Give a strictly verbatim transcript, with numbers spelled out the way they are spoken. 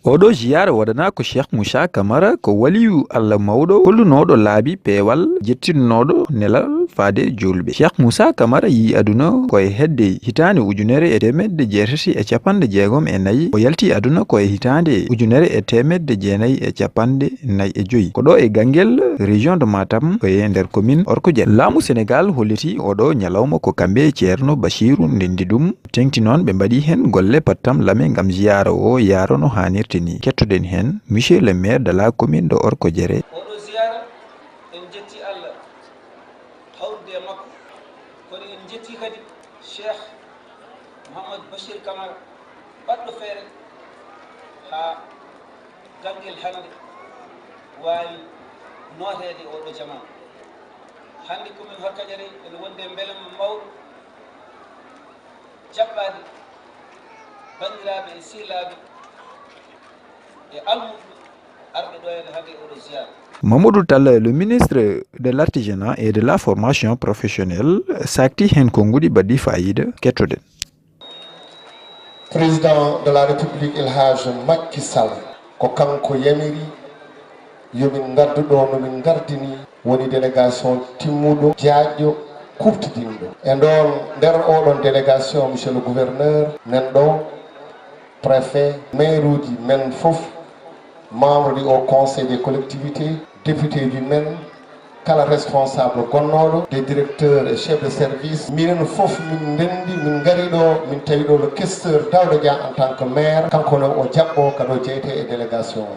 Oɗo ziyaara waɗanaa ko Cheikh Moussa Camara, ko waliyu Allah mawɗo, kollunooɗo laabi peewal, jettinnooɗo nelal faade juulɓe. Cheikh Moussa Camara yii aduna ko e hedde hitaande ujunere e teemedde jeetati e capanɗe jeegom e nayi, o yalti aduna ko e hitaande ujunere e teemedde jeenayi e capanɗe nayi e joyi. Ko ɗo e Ganguel, région de Matam, ko e nder commune Orkodiéré. Laamu Senegaal holliti oɗo ñalawma ko kamɓe Ceerno Bachiru ndenndi ɗum. Teŋti noon ɓe mbaɗi heen golle pattam lame ngam ziyaara o yaara no haanirta ni. Kettoɗen heen monsieur le maire de la commune de Orkodiéré. Oɗo ziyaara, en njetti Allah hawrude e makko, kono en njetti kadi Cheikh Mouhamadou Bachir Camara, baɗɗo feere haa Ganguel hannde waawi nooteede e oɗo jamaanu. Hannde commune Orkodiéré ene wondi e mbelamma mawɗo jaɓɓaade banndiraaɓe e sehilaaɓe e almuɓɓe arɓe ɗo hannde e oɗo ziyaara. Mamadou Tall, le ministre de l'artisanat et de la formation professionnelle, saakti heen konnguɗi baɗɗi faayiida. Kettoɗen. Président de la République El Hadj Macky Sall, ko kanko yamiri yo min ngardu ɗo no min ngardini, woni délégation timmuɗo, jaajɗo, kuuɓtidinɗo. E nder oɗon délégation, monsieur le gouverneur, men ɗo, préfet, maire uji men fof, membre du Haut Conseil des collectivités, député ji men, kala responsable gonnooɗo, des directeurs et chefs de service, minen fof min ndenndi, min ngari ɗo, min tawi ɗo le questeur Daouda Dia en tant que maire, kanko ne o jaɓɓo kadi o jeyete e délégation o.